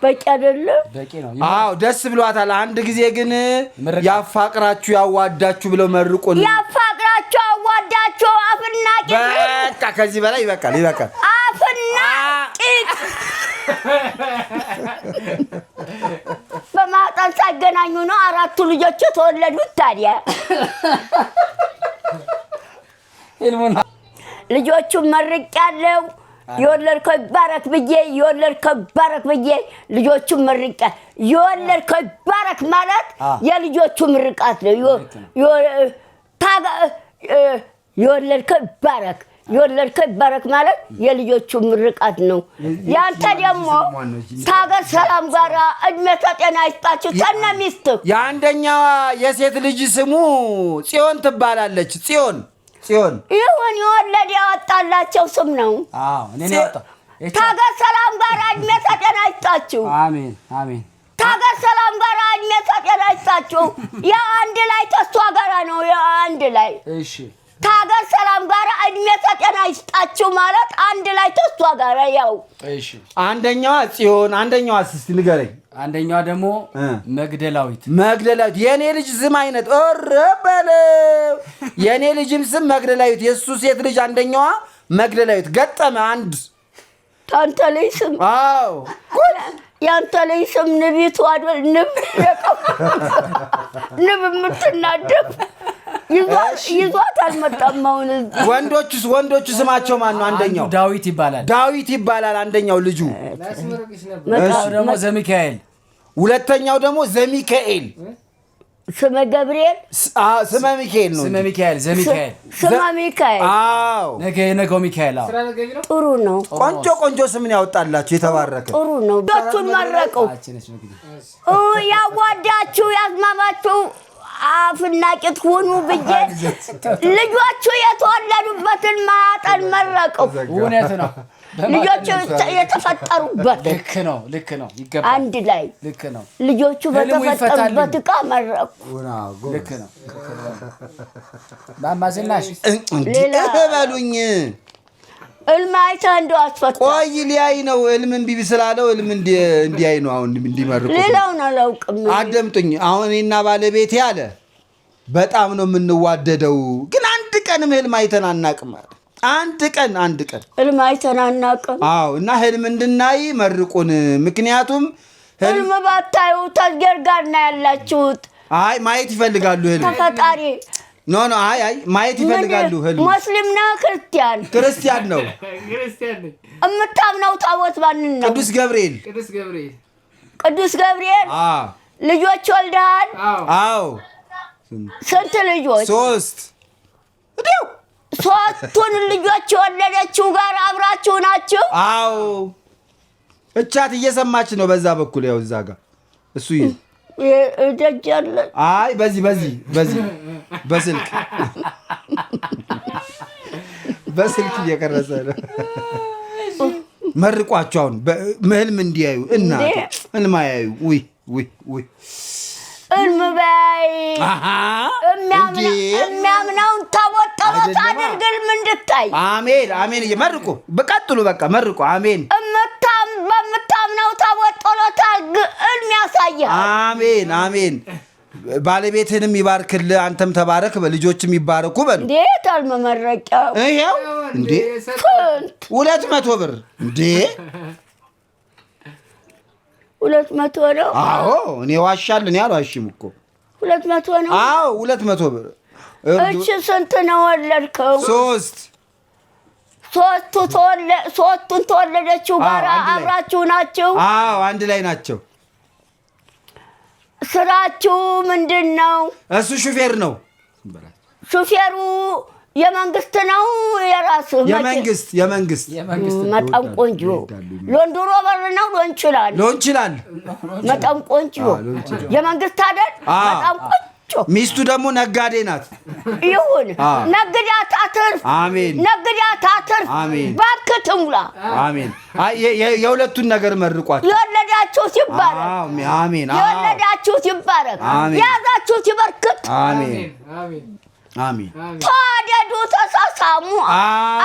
በቂ አይደለም? በቂ ነው። አዎ፣ ደስ ብሏታል። አንድ ጊዜ ግን ምርቃት። ያፋቅራችሁ ያዋዳችሁ ብለው መርቁን። ያፋቅራችሁ፣ አዋዳችሁ፣ አፍና ቂጥ ሁኑ። በቃ ከዚህ በላይ ይበቃል፣ ይበቃል። አፍና ቂጥ፣ በማህፀን ሳይገናኙ ነው አራቱ ልጆች የተወለዱት። ታዲያ ህልሙን ልጆቹን መርቄያለሁ። የወለድከው ይባረክ ብዬ፣ የወለድከው ይባረክ ብዬ ልጆቹን መርቄ፣ የወለድከው ይባረክ ማለት የልጆቹ ምርቃት ነው። የወለድከው ይባረክ፣ የወለድከው ይባረክ ማለት የልጆቹ ምርቃት ነው። ያንተ ደግሞ ከሀገር ሰላም ጋር እድሜ ከጤና ይስጣችሁ ከነ ሚስትህ። የአንደኛዋ የሴት ልጅ ስሙ ጽዮን ትባላለች። ጽዮን፣ ጽዮን። ይሁን፣ የወለደ ያወጣላቸው ስም ነው። አዎ፣ እኔ ነው ያወጣው። ከሀገር ሰላም ጋር እድሜ ከጤና ይስጣችሁ። አሜን አሜን። ከሀገር ሰላም ጋር እድሜ ከጤና ይስጣችሁ። ያ አንድ ላይ ተሷ ጋራ ነው። ያ አንድ ላይ እሺ። ከሀገር ሰላም ጋር እድሜ ከጤና ይስጣችሁ ማለት አንድ ላይ ተሷ ጋራ ያው። እሺ። አንደኛዋ ጽዮን፣ አንደኛዋ እስቲ ንገረኝ። አንደኛዋ ደግሞ መግደላዊት። መግደላዊት፣ የእኔ ልጅ ስም አይነት፣ ኧረ በለው! የእኔ ልጅም ስም መግደላዊት። የእሱ ሴት ልጅ አንደኛዋ መግደላዊት፣ ገጠመ አንድ። ታንተ ልጅ ስም? አዎ። ያንተ ልጅ ስም ንቢቱ አይደል? ንብ ንብ የምትናደፍ ይዟት አልመጣም። አሁን እዚህ ወንዶቹስ? ወንዶቹ ስማቸው ማን ነው? አንደኛው አንዱ ዳዊት ይባላል። ዳዊት ይባላል አንደኛው ልጁ። ላስመርቅሽ ነበር። ሁለተኛው ደግሞ ዘሚካኤል። ሁለተኛው ደግሞ ዘሚካኤል። ስመ ገብርኤል ስመ ሚካኤል ነው። ስመ ሚካኤል ዘሚካኤል ስመ ሚካኤል። አዎ ነገ የነገው ሚካኤል። አዎ ጥሩ ነው። ቆንጆ ቆንጆ ስምን ያወጣላችሁ የተባረከ ጥሩ ነው። ልጆቹን መረቁ። ያዋዳችሁ ያስማማችሁ አፍና ቂጥ ሁኑ ብዬ ልጆቹ የተወለዱበትን ማህፀን መረቁ። እውነት ነው። ልጆቹ የተፈጠሩበት ልክ ነው። ልክ ነው። ይገባል። አንድ ላይ ልክ ነው። ልጆቹ ህልሙ በተፈጠሩበት ዕቃ መረቁ። ልክ ነው። ማማ ዝናሽ እንዲህ በሉኝ። ህልም አይተህ እንደው አስፈታ። ቆይ ሊያይ ነው። ህልም እምቢ ስላለው ህልም እንዲያይ ነው። አሁን እንዲመርቁት ሌላውን አላውቅም። አደምጡኝ። አሁን እኔና ባለቤቴ አለ በጣም ነው የምንዋደደው፣ ግን አንድ ቀንም ህልም አይተን አናውቅም አለ። አንድ ቀን አንድ ቀን ህልም አይተን አናውቅም። አዎ። እና ህልም እንድናይ መርቁን። ምክንያቱም ህልም ባታዩ ተዝጌር ጋር ነው ያላችሁት። አይ ማየት ይፈልጋሉ ህልም። ተፈጣሪ No no፣ አይ አይ ማየት ይፈልጋሉ ህልም። ሙስሊም ነህ ክርስቲያን? ክርስቲያን ነው። ክርስቲያን ነኝ። የምታምነው ታቦት ማንን ነው? ቅዱስ ገብርኤል። ቅዱስ ገብርኤል። ቅዱስ ገብርኤል። ልጆች ወልደሃል? አዎ። ስንት ልጆች? 3። ሶስቱን ልጆች የወለደችው ጋር አብራችሁ ናችሁ? አዎ። እቻት እየሰማች ነው በዛ በኩል ያው እዛ ጋር እሱ ደጅ አለ። አይ በዚህ በዚህ በዚህ በስልክ በስልክ እየቀረጸ ነው። መርቋቸው አሁን ህልም እንዲያዩ እና ህልም አያዩ። ውይ ውይ ውይ ህልም በይ የሚያምነውን ታቦት ጸሎት አድርግ ህልም እንድታይ። አሜን አሜን። መርቁ በቀጥሉ በቃ መርቁ። አሜን። በምታምነው ታቦት ጸሎት አድርግ ህልም ያሳያል። አሜን አሜን። ባለቤትህንም ይባርክልህ፣ አንተም ተባረክ፣ ልጆችም ይባረኩ በሉ። እንዴት አልመመረቂያው ይሄው እንዴ 200 ብር እንዴ 200 ነው። አዎ እኔ ዋሻለሁ። እኔ አልዋሽም እኮ 200 ነው። አዎ 200 ብር። እሺ ስንት ነው ወለድከው? 3። ሶስቱን ተወለደችው ጋር አብራችሁ ናችሁ? አዎ አንድ ላይ ናቸው። ስራችሁ ምንድን ነው? እሱ ሹፌር ነው። ሹፌሩ የመንግስት ነው የራሱ? የመንግስት የመንግስት። በጣም ቆንጆ ላንድ ሮቨር ነው። ሎንችላል ሎንችላል። በጣም ቆንጆ የመንግስት አይደል? በጣም ቆንጆ። ሚስቱ ደግሞ ነጋዴ ናት። ይሁን ነግዳ ታትርፍ። አሜን። ነግዳ ታትርፍ። አሜን። ባንክ ትሙላ። አሜን። የሁለቱን ነገር መርቋት። የወለዳችሁት ይባረክ። አሜን። የወለዳችሁት ይባረክ። የያዛችሁት ይበርክት። አሜን። አሜን። ተዋደዱ፣ ተሳሳሙ፣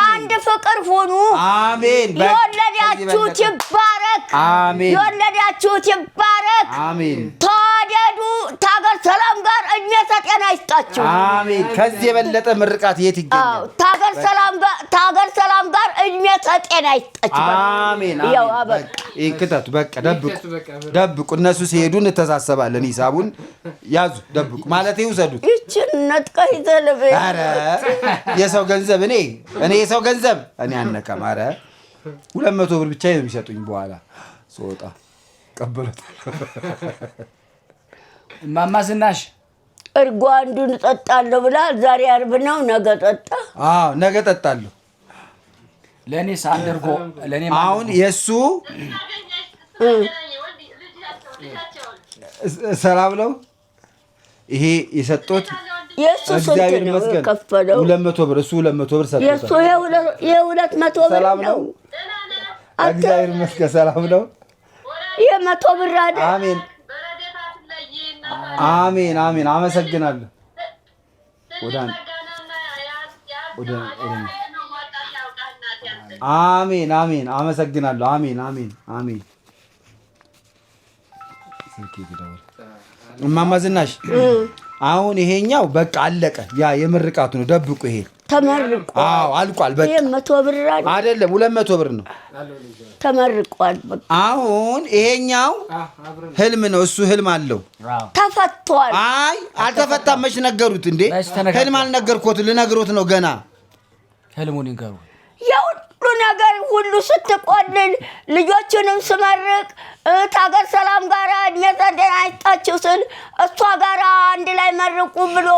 አንድ ፍቅር ሁኑ። አሜን። የወለዳችሁት ይባረክ። አሜን። የወለዳችሁት ይባረክ። አሜን። ተዋደዱ። ታገር ሰላም ጋር እድሜ ተጤና ይስጣችሁ። አሜን። ከዚህ የበለጠ ምርቃት የት ይገኛል? ታገር ሰላም ጋር እድሜ ተጤና ይስጣችሁ። አሜን። አሜን። ይህን ክተቱ፣ በቃ ደብቁ፣ ደብቁ። እነሱ ሲሄዱ እንተሳሰባለን። ሂሳቡን ያዙ፣ ደብቁ ማለት ይውሰዱት። ይችን ነጥቀህ ይዘህ ለቤት። ኧረ የሰው ገንዘብ እኔ እኔ የሰው ገንዘብ እኔ አልነካም። ኧረ 200 ብር ብቻ ነው የሚሰጡኝ። በኋላ ስወጣ ቀበለታለሁ። እማማ ዝናሽ እርጎ አንዱን እጠጣለሁ ብላ ዛሬ ዓርብ ነው፣ ነገ ጠጣ። አዎ ነገ እጠጣለሁ። ለእኔስ አንድ እርጎ ለእኔ አሁን የእሱ ሰላም ነው። ይሄ የሰጡት የእሱ ስንት ነው የከፈለው? 200 ብር። እሱ 200 ብር ሰጥቶታል። የእሱ ይሄ 200 ብር ነው። እግዚአብሔር ይመስገን ሰላም ነው። ይሄ 100 ብር አይደል? አሜን አሜን አሜን። አመሰግናለሁ። አሜን አሜን። አመሰግናለሁ። አሜን አሜን አሜን። እማማ ዝናሽ አሁን ይሄኛው በቃ አለቀ። ያ የምርቃቱ ነው። ደብቁ። ይሄ ተመርቋል። አዎ አልቋል። በቃ ይሄ 100 ብር አይደለም 200 ብር ነው። ተመርቋል። በቃ አሁን ይሄኛው ህልም ነው። እሱ ህልም አለው። ተፈቷል። አይ አልተፈታም። መች ነገሩት እንዴ? ህልም አልነገርኩት፣ ልነግሮት ነው ገና። ህልሙን ይንገሩ። የሁሉ ነገር ሁሉ ስትቆልል ልጆችንም ስመርቅ ሀገር ሰላም ጋር እድሜ ጤና ይስጣችሁ ስል እሷ ጋር አንድ ላይ መርቁ ብሎ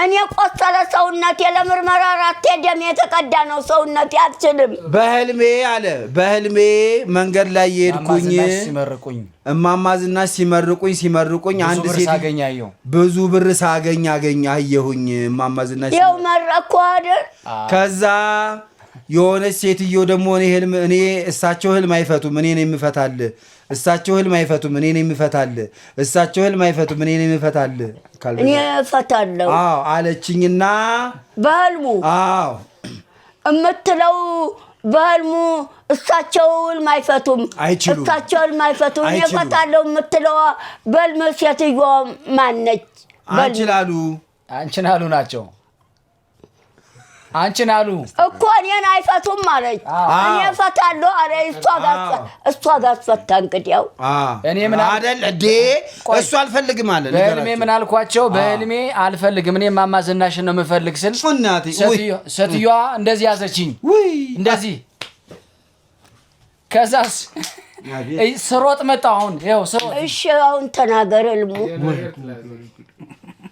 እኔ ቆሰለ ሰውነቴ። ለምርመራ 4 ደም የተቀዳ ነው ሰውነቴ፣ አልችልም። በህልሜ አለ በህልሜ መንገድ ላይ የሄድኩኝ ሲመርቁኝ እማማ ዝናሽ ሲመርቁኝ ሲመርቁኝ አንድ ሴት ብዙ ብር ሳገኝ አየሁኝ። እማማ ዝናሽ ይኸው መረኩ አይደል? ከዛ የሆነች ሴትዮ ደግሞ እኔ ህልም እኔ እሳቸው ህልም አይፈቱም እኔ ነኝ የምፈታል። እሳቸው ህልም አይፈቱም እኔ ነኝ የምፈታል። እሳቸው ህልም አይፈቱም እኔ ነኝ የምፈታል። እኔ እፈታለሁ። አዎ አለችኝና በህልሙ አዎ እምትለው በህልሙ እሳቸው ህልም አይፈቱም፣ አይችሉም። እሳቸው ህልም አይፈቱም፣ እኔ እፈታለሁ የምትለዋ በህልም ሴትዮዋ ማነች? አንቺን አሉ አንቺን አሉ ናቸው አንቺን አሉ እኮ እኔን አይፈቱም አለች። እኔ እፈታለሁ አለ። እሷ ጋር አስፈታ። እንግዲያው እኔ ምን አይደል እንዴ እሱ አልፈልግም አለ። በህልሜ ምን አልኳቸው? በህልሜ አልፈልግም እኔ እማማ ዝናሽን ነው የምፈልግ ስል ሴትዮዋ እንደዚህ ያዘችኝ፣ እንደዚህ። ከዛስ ስሮጥ መጣሁ። አሁን ይኸው ስሮጥ። እሺ አሁን ተናገር ህልሙ።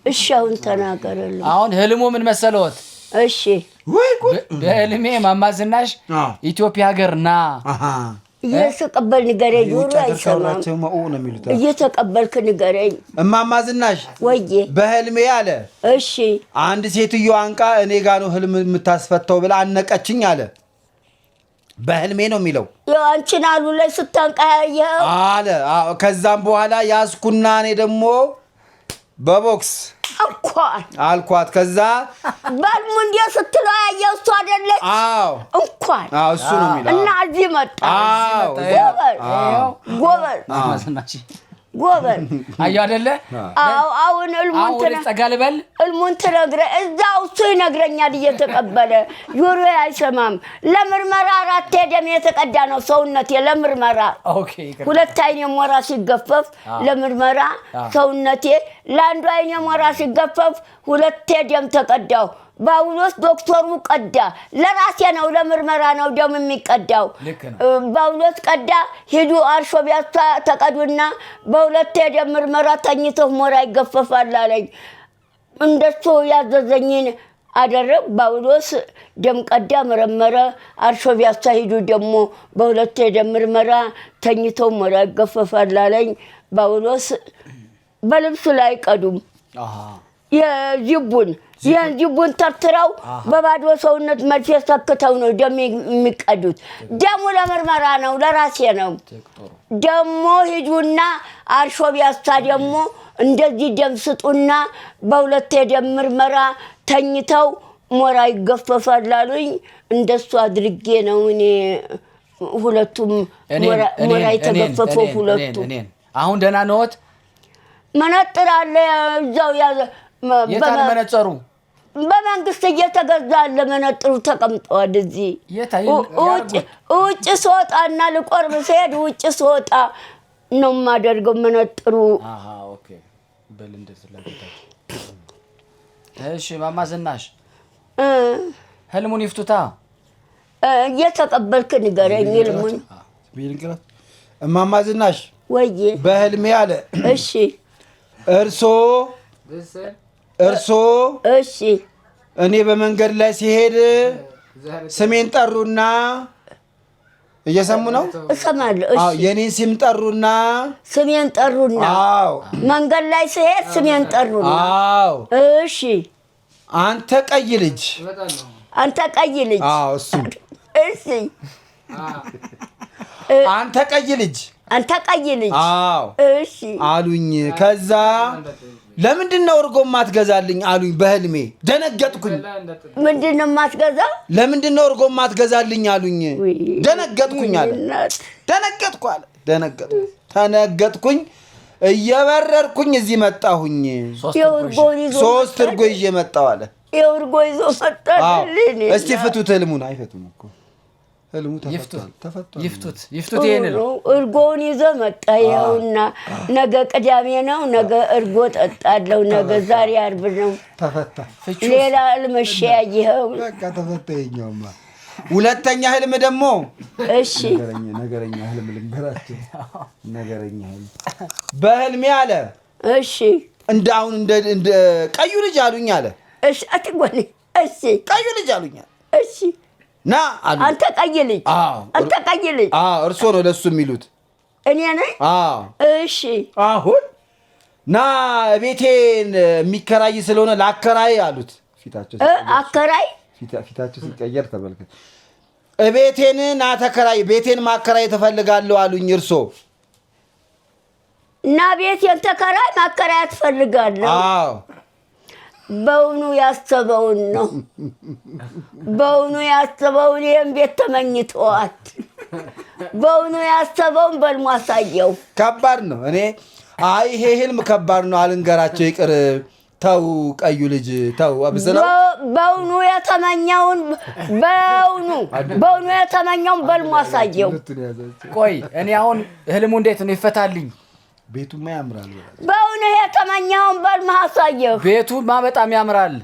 እሺ አሁን ተናገር ህልሙ። አሁን ህልሙ ምን መሰለዎት? እሺ በህልሜ እማማ ዝናሽ ኢትዮጵያ ሀገር ና እየተቀበል ንገረኝ። ጆሮ አይሰማም። እየተቀበልክ ንገረኝ። እማማ ዝናሽ ወዬ በህልሜ አለ። እሺ አንድ ሴትዮ አንቃ እኔ ጋ ነው ህልም የምታስፈታው ብላ አነቀችኝ አለ። በህልሜ ነው የሚለው። አንቺን አሉ ላይ ስታንቃ ያየኸው አለ። ከዛም በኋላ ያዝኩና እኔ ደግሞ በቦክስ እንኳን አልኳት። ከዛ በህልሙ እንዲህ ስትለው ያየው እሱ አይደለች? አዎ እንኳን አዎ፣ እሱ ነው የሚለው። እና እዚህ መጣ። አዎ ጎበዝ ጎበዝ ጎበዝ። አየሁ አይደለ? አዎ። አሁን ጠጋ ልበል። ህልሙን ትነግረ እዛው እሱ ይነግረኛል እየተቀበለ። ጆሮዬ አይሰማም። ለምርመራ 4 ደም የተቀዳ ነው ሰውነቴ። ለምርመራ ሁለት አይኔ ሞራ ሲገፈፍ ለምርመራ ሰውነቴ ለአንዱ አይኔ ሞራ ሲገፈፍ 2 ደም ተቀዳው። ጳውሎስ ዶክተሩ ቀዳ። ለራሴ ነው ለምርመራ ነው ደም የሚቀዳው። ጳውሎስ ቀዳ። ሂዱ አርሾ ቢያሳ ተቀዱና በሁለት የደም ምርመራ ተኝተው ሞራ ይገፈፋል አለኝ። እንደሱ ያዘዘኝን አደረግ። ጳውሎስ ደም ቀዳ፣ መረመረ። አርሾ ቢያሳ ሂዱ ደግሞ በሁለት የደም ምርመራ ተኝተው ሞራ ይገፈፋል አለኝ። ጳውሎስ በልብሱ ላይ ቀዱም የዚቡን ይህን ዚቡን ተርትረው በባዶ ሰውነት መርፌ ሰክተው ነው ደም የሚቀዱት። ደሙ ለምርመራ ነው፣ ለራሴ ነው። ደሞ ሂዱና አርሾ ቢያሳ ደግሞ እንደዚህ ደም ስጡና በሁለት የደም ምርመራ ተኝተው ሞራ ይገፈፋል አሉኝ። እንደሱ አድርጌ ነው እኔ ሁለቱም ሞራ የተገፈፈው ሁለቱ። አሁን ደህና ነዎት? መነጥር አለ እዛው ያዘ። የታል መነጸሩ? በመንግስት እየተገዛ አለ መነጥሩ ተቀምጠዋል። እዚህ ውጭ ስወጣና ልቆርብ ስሄድ ውጭ ስወጣ ነው የማደርገው መነጥሩ። እሺ እማማ ዝናሽ ህልሙን ይፍቱታ። እየተቀበልክ ንገረኝ ህልሙን። እማማ ዝናሽ ወዬ በህልሜ አለ። እሺ እርሶ እርሶ እሺ እኔ በመንገድ ላይ ሲሄድ ስሜን ጠሩና፣ እየሰሙ ነው? እሰማለሁ። እሺ የኔን ስም ጠሩና፣ ስሜን ጠሩና፣ አዎ መንገድ ላይ ስሄድ ስሜን ጠሩና፣ አዎ እሺ አንተ ቀይ ልጅ፣ አንተ ቀይ ልጅ፣ አዎ እሱ፣ እሺ አንተ ቀይ ልጅ፣ አንተ ቀይ ልጅ፣ አዎ እሺ አሉኝ። ከዛ ለምንድን ነው እርጎ የማትገዛልኝ አሉኝ። በህልሜ ደነገጥኩኝ። ምንድን ነው የማትገዛ? ለምንድን ነው እርጎ የማትገዛልኝ አሉኝ። ደነገጥኩኝ አለ። ደነገጥኩ አለ። ደነገጥኩ ተነገጥኩኝ። እየበረርኩኝ እዚህ መጣሁኝ። 3 እርጎ ይዤ መጣሁ አለ። እርጎ ይዞ መጣ። እስቲ ፍቱት ህልሙን። አይፈቱም እኮ ህልሙ ተፈቷል። ይፍቱት ይፍቱት። ይሄንን እርጎውን ይዞ መጣ። ይኸውና ነገ ቅዳሜ ነው። ነገ እርጎ ጠጣለሁ። ነገ ዛሬ ዓርብ ነው። ተፈታ። ሌላ ህልም እሺ፣ ያየኸው በቃ ተፈታ። ይኸኛውማ ሁለተኛ ህልም ደግሞ እሺ፣ ነገረኛ ህልም ልንገራችሁ። ነገረኛ ህልም በህልሜ አለ። እሺ፣ እንደ አሁን እንደ ቀዩ ልጅ አሉኝ አለ። እሺ፣ አትጎኔ። እሺ፣ ቀዩ ልጅ አሉኝ አለ። እሺ፣ ና አሉኝ። አንተ ቀይ ልጅ፣ አዎ። አንተ ቀይ ልጅ። አዎ፣ እርሶ ነው ለሱ የሚሉት። እኔ ነኝ። አዎ። እሺ። አሁን ና ቤቴን የሚከራይ ስለሆነ ላከራይ አሉት። ፊታቸው አከራይ ፊታቸው ሲቀየር ተመልከት። ቤቴን ና ተከራይ፣ ቤቴን ማከራየት እፈልጋለሁ አሉኝ እርሶ። እና ቤቴን ተከራይ፣ ማከራየት እፈልጋለሁ። አዎ። በውኑ ያሰበውን ነው። በውኑ ያሰበውን ይህን ቤት ተመኝተዋል። በውኑ ያሰበውን በልሞ አሳየው። ከባድ ነው። እኔ አይ ይሄ ህልም ከባድ ነው አልንገራቸው ይቅር፣ ተው ቀዩ ልጅ ተው አብስለው። በውኑ የተመኘውን በውኑ የተመኘውን በልሞ አሳየው። ቆይ እኔ አሁን ህልሙ እንዴት ነው ይፈታልኝ? ቤቱማ ያምራል። በውኑ የተመኘውን በልሞ አሳየው። ቤቱማ በጣም ያምራል።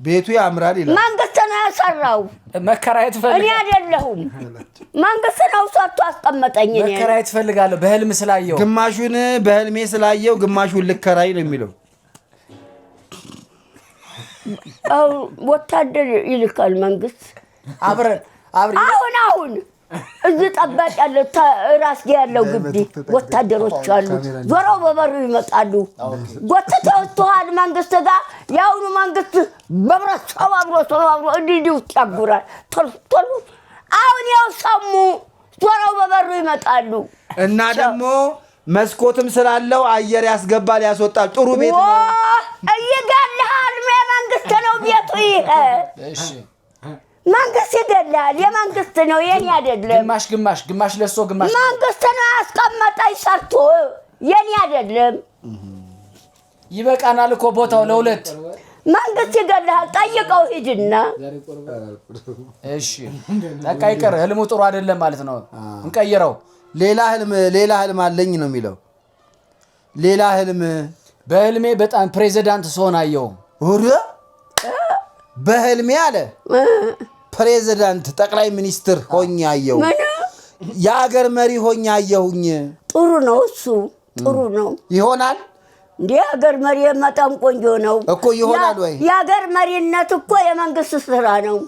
ቤቱ ያምራል ይላል። መንግስት ነው ያሰራው፣ መከራየት እኔ እፈልጋለሁ። አይደለሁም። መንግስት ነው ሰርቶ አስቀመጠኝ። እኔ መከራየት እፈልጋለሁ በህልም ስላየው። ግማሹን በህልሜ ስላየው ግማሹን ልከራይ ነው የሚለው። አሁን ወታደር ይልካል መንግስት። አብረን አብረን አሁን እዚህ ጠባቂ ያለው ራስጌ ያለው ግቢ ወታደሮች አሉ። ዞረው በበሩ ይመጣሉ። ጎትተው ወጥተዋል መንግስት ጋር። የአሁኑ መንግስት በብረት ሰባብሮ ሰባብሮ እንዲህ እንዲህ ውስጥ ያጉራል። ቶሎ ቶሎ አሁን ያው ሰሙ። ዞረው በበሩ ይመጣሉ። እና ደግሞ መስኮትም ስላለው አየር ያስገባል ያስወጣል። ጥሩ ቤት ነው። ይገልሃል። የመንግስት ነው ቤቱ ይሄ። እሺ። መንግስት ይገልሃል። የመንግስት ነው የኔ አይደለም። ግማሽ ግማሽ፣ ግማሽ ለሶ ግማሽ መንግስት ነው ያስቀመጠኝ ሰርቶ፣ የኔ አይደለም። ይበቃናል እኮ ቦታው ለሁለት። መንግስት ይገልሃል። ጠይቀው ሂድና። እሺ በቃ ይቅር። ህልሙ ጥሩ አይደለም ማለት ነው። እንቀይረው። ሌላ ህልም፣ ሌላ ህልም አለኝ ነው የሚለው። ሌላ ህልም። በህልሜ በጣም ፕሬዚዳንት ስሆን አየሁ። ኧረ በህልሜ አለ ፕሬዚዳንት ጠቅላይ ሚኒስትር ሆኜ አየሁ። ምን? የአገር መሪ ሆኜ አየሁኝ። ጥሩ ነው፣ እሱ ጥሩ ነው። ይሆናል። እንዴ የሀገር መሪ በጣም ቆንጆ ነው። እኮ ይሆናል ወይ? የሀገር መሪነት እኮ የመንግስት ስራ ነው።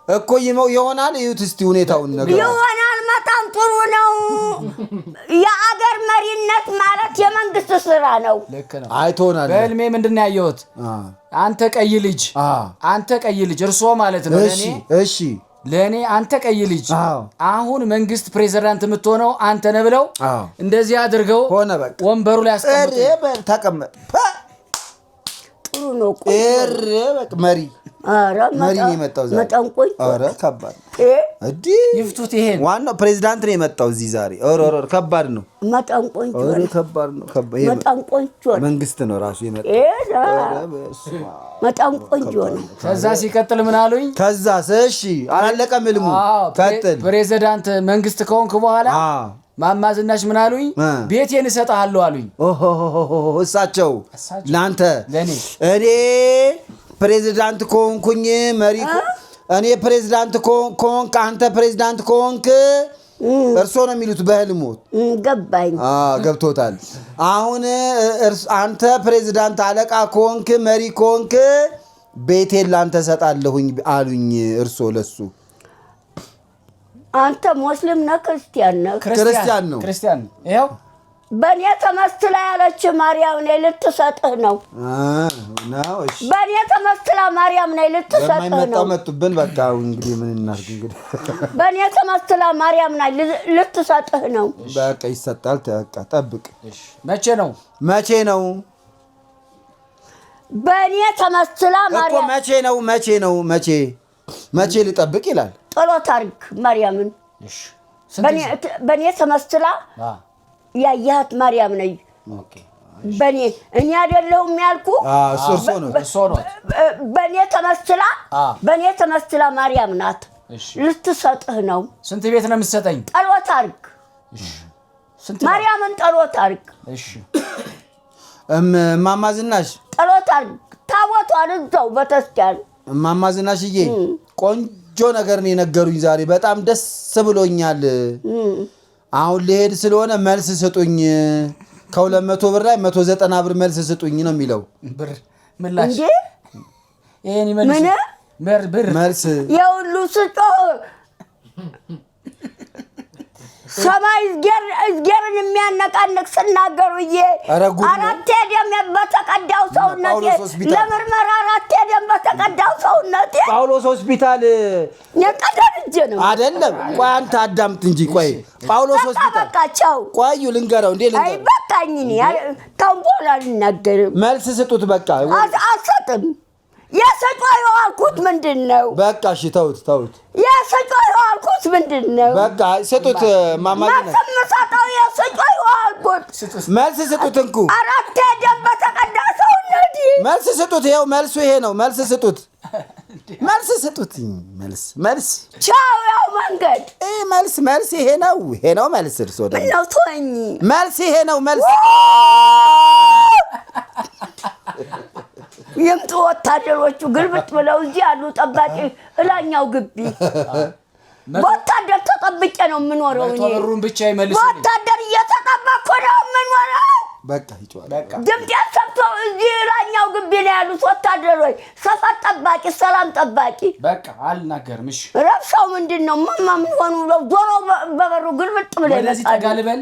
እኮ ይመው ይሆናል። እዩት እስቲ ሁኔታውን ነገር። ይሆናል። በጣም ጥሩ ነው። የአገር መሪነት ማለት የመንግስት ስራ ነው። ልክ ነው። አይ ትሆናለህ። በህልሜ ምንድን ነው ያየሁት? አንተ ቀይ ልጅ፣ አንተ ቀይ ልጅ፣ እርስዎ ማለት ነው። እሺ። ለእኔ እሺ። ለእኔ አንተ ቀይ ልጅ፣ አሁን መንግስት ፕሬዚዳንት የምትሆነው አንተ ነህ ብለው እንደዚህ አድርገው ሆነ በቃ። ወንበሩ ላይ አስቀምጡ። እሬ በል ተቀመጥ። ጥሩ ነው። ቆንጆ ነው። እሬ በቃ መሪ ኧረ መሪ ነው የመጣው ዛሬ። በጣም ቆንጆ። ኧረ ከባድ ነው። እንዲህ ይፍቱት ይሄን። ዋናው ፕሬዚዳንት ነው የመጣው እዚህ ዛሬ። ኧረ ኧረ ከባድ ነው። በጣም ቆንጆ ኧረ ነው። ከባድ ነው። ይሄ በጣም ቆንጆ ነው። መንግስት ነው ራሱ የመጣው። ኧረ በስመ አብ። በጣም ቆንጆ ነው። ከዛ ሲቀጥል ምን አሉኝ? ከዛስ? እሺ አላለቀም ህልሙ። አዎ፣ ቀጥል። ፕሬዚዳንት መንግስት ከሆንክ በኋላ ማማ ዝናሽ ምን አሉኝ? ቤቴን እሰጥሃለሁ አሉኝ። ኦሆሆሆሆ፣ እሳቸው እሳቸው። ለአንተ? ለእኔ። እኔ ፕሬዚዳንት ከሆንኩኝ መሪ እኔ ፕሬዚዳንት ከሆንክ፣ አንተ ፕሬዚዳንት ከሆንክ እርሶ ነው የሚሉት በህልሙ። ገባኝ። አዎ፣ ገብቶታል። አሁን አንተ ፕሬዚዳንት አለቃ ከሆንክ መሪ ከሆንክ ቤቴን ላንተ እሰጣለሁኝ አሉኝ እርሶ ለሱ። አንተ ሙስሊም ነህ ክርስቲያን ነህ? ክርስቲያን ነው። ክርስቲያን ነው። ይኸው። በእኔ ተመስላ ያለች ማርያም ነኝ ልትሰጥህ ነው። ነው እሺ። በእኔ ተመስላ ማርያም ነኝ ልትሰጥህ በማይመጣው ነው። መጡብን። በቃ እንግዲህ ምን እናድርግ እንግዲህ። በእኔ ተመስላ ማርያም ነኝ ልትሰጥህ ነው። በቃ ይሰጣል። በቃ ጠብቅ። እሺ፣ መቼ ነው? መቼ ነው? በእኔ ተመስላ እኮ ማርያም መቼ ነው? መቼ ነው? መቼ መቼ ልጠብቅ ይላል። ጸሎት አድርግ ማርያምን። እሺ፣ ስንት ጊዜ? በእኔ ተመስላ ያየሃት ማርያም ነኝ። Okay። በእኔ፣ እኔ አይደለሁም ያልኩ። እሱ እርሶ ነው። እርሶ ነው። በእኔ ተመስላ በእኔ ተመስላ ማርያም ናት። እሺ። ልትሰጥህ ነው። ስንት ቤት ነው የምትሰጠኝ? ጸሎት አድርግ። ስንት ነው? ማርያምን ጸሎት አድርግ። እሺ። እማማ ዝናሽ። ጸሎት አድርግ። ታቦቷን እዛው ቤተክርስቲያን። እማማ ዝናሽዬ ቆንጆ ነገር ነው የነገሩኝ ዛሬ። በጣም ደስ ብሎኛል። አሁን ልሄድ ስለሆነ መልስ ስጡኝ። ከ200 ብር ላይ 190 ብር መልስ ስጡኝ ነው የሚለው። ብር ምላሽ እንዴ ይሄን ይመልሱ። ምን? ብር ብር መልስ የሁሉ ስጮህ ሰማይ እዝጌርን የሚያነቃንቅ ስናገር ብዬ ኧረ ጉድ ነው። አራቴ ደም በተቀዳው ሰውነቴ ጳውሎስ ሆስፒታል። ለምርመራ አራቴ ደም በተቀዳው ሰውነቴ ጳውሎስ ሆስፒታል የቀደር እጄ ነው። አይደለም። ቆይ አንተ አዳምጥ እንጂ ቆይ። ጳውሎስ በቃ ሆስፒታል በቃቸው። ቆዩ ልንገረው እንዴ አይ ልንገረው። በቃኝ። እኔ ካሁን በኋላ አልናገርም። መልስ ስጡት። በቃ አልሰጥም። የስጮ የዋልኩት ምንድን ነው? በቃ እሺ፣ ተውት ተውት። የስጮ የዋልኩት ምንድን ነው? በቃ ስጡት። ማማ መልስ የምሰጠው የስጮ የዋልኩት መልስ ስጡት። እንኩ አራቴ ደም በተቀዳ ሰውነቴ መልስ ስጡት። ይኸው መልሱ ይሄ ነው። መልስ ስጡት። መልስ ስጡት። መልስ መልስ ቻው። ያው መንገድ ይሄ መልስ መልስ ይሄ ነው። ይሄ ነው መልስ። እርሶ ደግሞ ምነው ተወኝ። መልስ ይሄ ነው መልስ። ይምጡ ወታደሮቹ ግልብጥ ብለው እዚህ ያሉ ጠባቂ እላኛው ግቢ በወታደር ተጠብቄ ነው የምኖረው። መቶ እኔ ብሩን ብቻ ይመልሱ። በወታደር እየተጠበቅኩ ነው የምኖረው። በቃ ይጮሃል። በቃ ድምጤን ሰምተው እዚህ እላኛው ግቢ ነው ያሉት ወታደሮች፣ ሰፈር ጠባቂ፣ ሰላም ጠባቂ። በቃ አልናገርም። እሺ ረብሻው ምንድን ነው? እማማ ምን ሆኑ ብለው ዞሮ በበሩ ግልብጥ ብለው ወደዚህ ይመጣሉ። ጠጋ ልበል።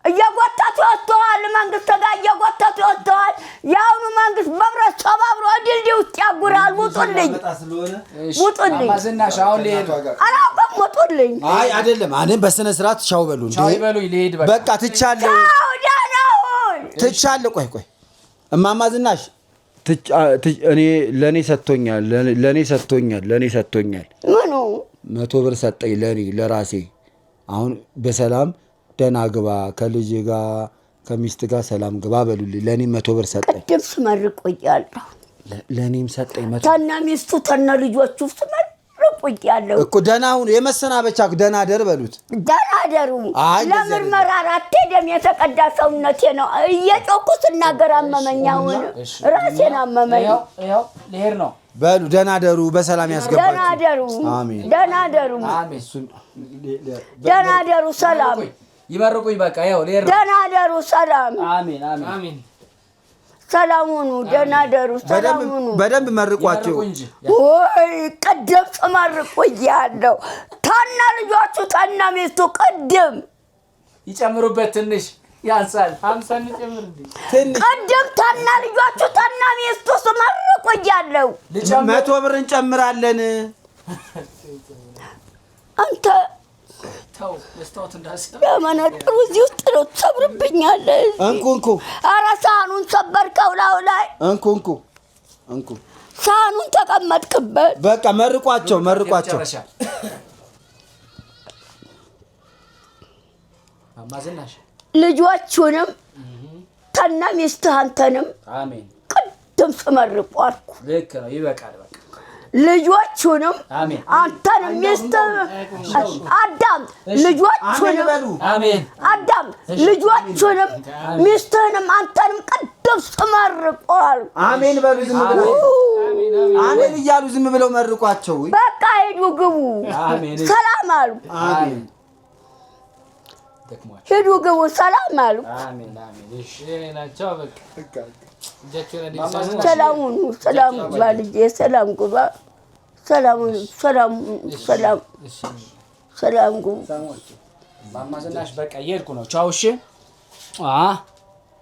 እየጎተቱ ወጥተዋል። መንግስት ጋር እየጎተቱ ወጥተዋል። የአሁኑ መንግስት በብረት ሰባብሮ ድልድይ ውስጥ ያጉራል። ውጡልኝ፣ እሺ ውጡልኝ። ማማ ዝናሽ አሁን ልሄድ ነው። አላውቅም፣ ውጡልኝ። አይ አይደለም። እኔ በስነ ስርዓት ቻው በሉ እንዴ። ቻው ይበሉኝ፣ ልሄድ በቃ። በቃ ትቻለሁ፣ ቻው፣ ደህና ሁን። ትቻለሁ። ቆይ ቆይ እማማ ዝናሽ እኔ ለኔ ሰጥቶኛል፣ ለኔ ሰጥቶኛል፣ ለኔ ሰጥቶኛል። ምኑ 100 ብር ሰጠኝ ለኔ ለራሴ። አሁን በሰላም ደህና ግባ፣ ከልጅ ጋር ከሚስት ጋር ሰላም ግባ በሉልኝ። ለኔ 100 ብር ሰጠኝ፣ ቅድም ስመርቅ ቆያለሁ። ለኔም ሰጠኝ 100 ተነ ሚስቱ ተነ ልጆቹ ስመርቅ ቆያለሁ። እኮ ደህና ሁኑ። የመሰናበቻ ደህና ደር በሉት። ደህና ደሩ። አይ እንደዚህ ለምርመራ አራቴ ደም የተቀዳ ሰውነቴ ነው። እየጮኩ ስናገር አመመኝ። አሁን እሺ። ራሴን አመመኝ። ይኸው ይኸው ልሄድ ነው። በሉ ደህና ደሩ፣ በሰላም ደህና ያስገባችሁ። ደሩ፣ አሜን። ደህና ደሩ፣ አሜን። ደህና ደሩ። ሰላም፣ ይመርቁኝ። በቃ ይኸው ልሄድ ነው። ደህና ደሩ። ሰላም፣ አሜን አሜን። አሜን። ሰላም ሁኑ። ደህና ደሩ። ሰላም ሁኑ። በደንብ መርቋቸው። ይመርቁኝ እንጂ ወይ ቅድም ስመርቅ ቆያለሁ። ተነ ልጆቹ ተነ ሚስቱ ቅድም ይጨምሩበት ትንሽ ያንሳል። 50 እንጨምር እንዴ? ትንሽ ቅድም ተነ ልጆቹ ተነ ሚስቱ ስመርቅ ቆያለሁ። ልጨምር 100 ብር እንጨምራለን። አንተ ተው መስታወት እንዳሰብ ለመነጥሩ እዚህ ውስጥ ነው ትሰብርብኛለህ። እንኩ እንኩ ኧረ ሳህኑን ሰበርከው ላዩ ላይ እንኩ እንኩ እንኩ። ሳህኑን ተቀመጥክበት። በቃ መርቋቸው፣ መርቋቸው። የመጨረሻ ማማ ዝናሽ ልጆቹንም ተነ ሚስትህ አንተንም አሜን። ቅድም ስመርቁ አልኩ። ልክ ነው። ይበቃል። በቃ ልጆቹንም አሜን አንተንም ሚስትህ አዳም አሜን ልጆቹንም በሉ። አሜን አዳም ልጆቹንም ሚስትህንም አንተንም ቅድም ስመርቁ አልኩ። አሜን በሉ። ዝም ብለው አሜን እያሉ ዝም ብለው መርቋቸው። በቃ ሂዱ ግቡ፣ አሜን ሰላም አሉ። አሜን። ደክሟል። ሂዱ ግቡ፣ ሰላም አሉ። አሜን አሜን። እሺ የኔ ናቸው። በቃ እጃቸውን ማማ እንዲሳሙ ዝናሽ ሰላም ሁኑ። ሰላም ግባ ልጄ፣ ሰላም ግባ። ሰላም ሁኑ። ሰላም ሰላም እሺ። ሰላም ግቡ። ማማ ዝናሽ በቃ እየሄድኩ ነው። ቻው። እሺ አ